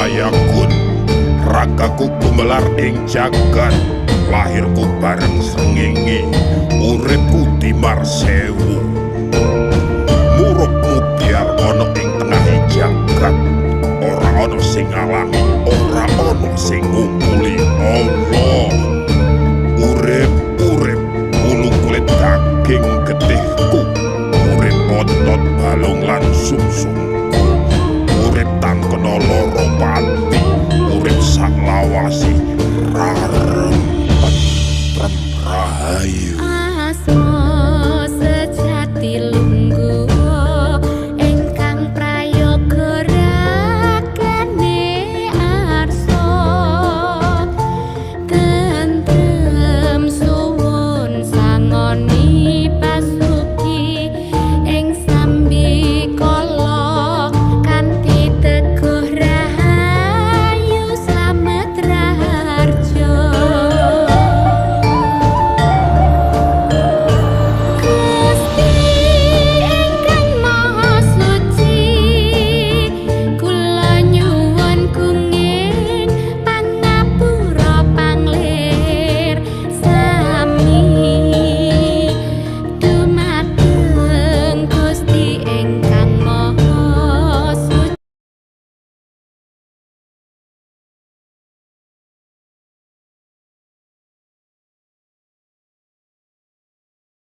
Layagun. Ragaku gumelar ing jagat. Lahirku bareng srengenge, uripku timar sewu. Murup mubyar ana ing tengah jagat, ora ana sing ngalangi.